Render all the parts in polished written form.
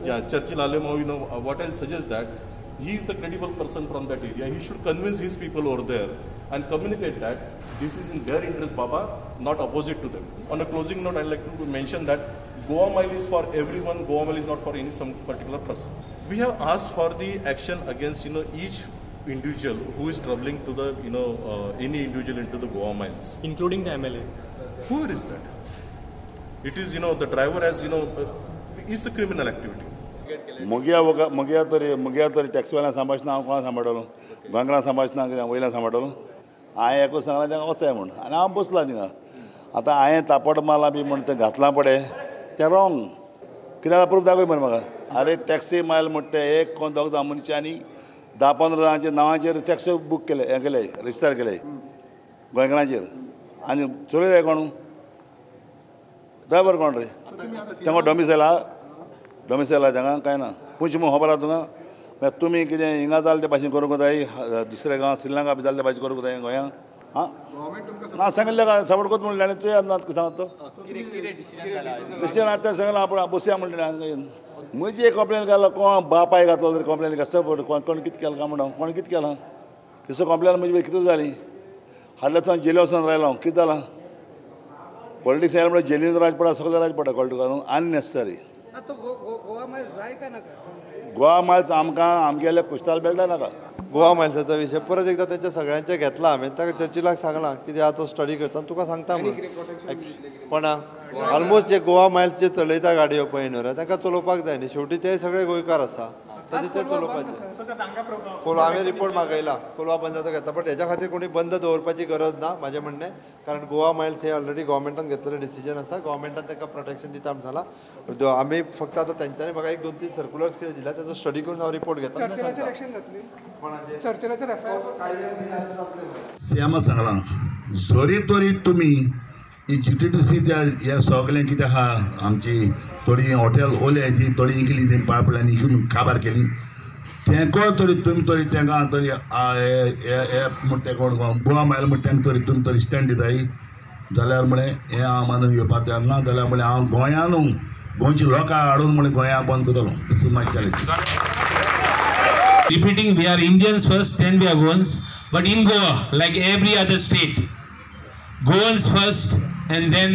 Yeah, Churchill Alemao, you know, what I'll suggest that he is the credible person from that area. He should convince his people over there and communicate that this is in their interest, Baba, not opposite to them. On a closing note, I'd like to mention that Goa Mile is for everyone. Goa Mile is not for any some particular person. We have asked for the action against, you know, each individual who is traveling to the, you know, any individual into the Goa Miles. Including the MLA. Who is that? It is, you know, the driver has, you know, it's a criminal activity. म्हग्या तरी म्हग्या तरी टॅक्सीवाल्यां सांबाळना, हांव कोणा सांबाळटलो? गोंयकारां सांबाळना कितें वयल्यान सांबाळटलो? हांवें एकूच सांगलां तांकां वचाय म्हूण आनी हांव बसलां थिंगा. आतां हांवें तापट मारलां बी म्हूण तें घातलां पळय तें रॉंग. कित्याक प्रूफ दाखय मरे म्हाका. आरे टॅक्सी मायल म्हणटा तें एक कोण दोग जाण मनशांनी 10-15 जाणांच्या नांवांचेर टॅक्सी बूक केले, हें केले, रजिस्टर केले गोंयकारांचेर. आनी चलयता कोण? ड्रायवर कोण रे? तांकां डॉमिसायल आहा, डॉमिसायल आहा तांकां कांय ना. खंयची म्हूण खबर आहा तुका? मागीर तुमी कितें हिंगा जालें ते भाशेन करूंक जाय, दुसऱ्या गांवांत श्रीलंका बी जालें ते भाशेन करूंक जाय गोंयांत? आं ना सांगिल्लें काय सपोर्ट करता म्हणलें आनी चोयात ना सांगत तो डिसिजन आतां सांगलां आपूण बसया म्हणलें. म्हजी कंप्लेन घालो कोण बापाय घातलो तरी कंप्लेन सपोर्ट कोण कोण कितें केलां काय म्हणून कोण कितें केलां तसो कंप्लेन म्हजी कितें जाली? हाडल्या वचून जेली वचून रायलो कितें जालां? पॉलिटिक्स आयलें म्हणल्यार जेलीन राज पडा, सगळें राज पडटा, कळटा तुका न्हू? अननेसेसरी. गोवा मायल्स आमकां आमगेले कुश्ताल मेळटा नाका. गोवा मायल्साचो विशय परत एकदां तेंच्या सगळ्यांचे घेतला हांवें. ताका चर्चिलाक सांगलां कितें आहा तो स्टडी करता तुका सांगता म्हणून. कोणाक ऑलमोस्ट जे गोवा मायल्स जे चलयता गाडयो पळय न्हू तांकां चलोवपाक जाय न्ही, शेवटी ते सगळे गोंयकार आसा ताचे ते चलोवपाचे. कोलवा हांवें रिपोर्ट मागयला, कोलवा बंदाचो घेतला, बट हेज्या खातीर कोणी बंद दवरपाची गरज ना म्हाजें म्हणणें, कारण गोवा मायल्स हे ऑलरेडी गोवोरमेंटान घेतलेलें डिसिजन आसा, गोवोरमेंटान तांकां प्रोटेक्शन दिता म्हूण सांगलां. आमी फक्त आतां तेंच्यांनी म्हाका 1-2-3 सर्कुलर्स कितें दिल्या ताचो स्टडी करून हांव रिपोर्ट घेता. सीएमा सांगलां जरी तरी तुमी ही GTTC त्या ह्या सगळें कितें आहा आमची थोडी हॉटेल ओले ती थोडी इकली ती पायपलायन इकून काबार केली तेंको तरी तुमी तरी तेंकां तरी म्हणटा कोण गोवा मायल म्हणटा तेंकां तरी तुमी तरी स्टँड दिताय जाल्यार म्हळें हें हांव मानून येवपाक तयार ना. जाल्यार म्हळें हांव गोंयानू गोंयच्या लोकांक हाडून म्हळें गोंया बंद करतलो. This is my challenge. Repeating, we are Indians first, then we are Goans. But in Goa, like every other state, Goans first and then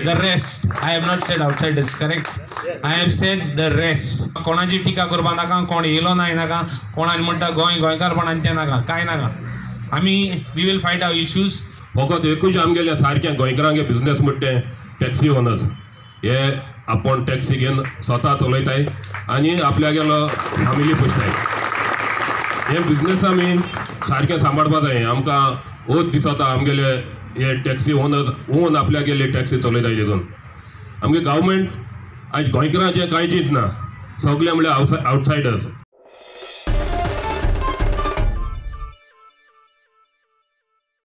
the rest. I have not said outsiders, correct? Yes. I have said the rest. कोणाची टिका करपा नाका, कोण येयलो ना नाका, कोणान म्हणटा गोंय गोंयकारपणान तें नाका, कांय नाका. आमी we will fight our issues. फकत एकूच आमगेले सारकें गोंयकारांगे बिजनेस म्हणटा तें टॅक्सी ओनर्स. हे आपूण टॅक्सी घेवन स्वता चलयताय आनी आपल्यागेलो फॅमिली पोसताय. हे बिजनेस आमी सारकें सांबाळपा जाय. आमकां ओत दिसता आमगेले हे टॅक्सी ओनर्स ओन आपल्यागेले टॅक्सी चलयताय देखून आमगे गव्हर्मेंट आयज गोंयकारांचें कांय चिंतना, सगळे म्हणल्यार आवटसायडर्स.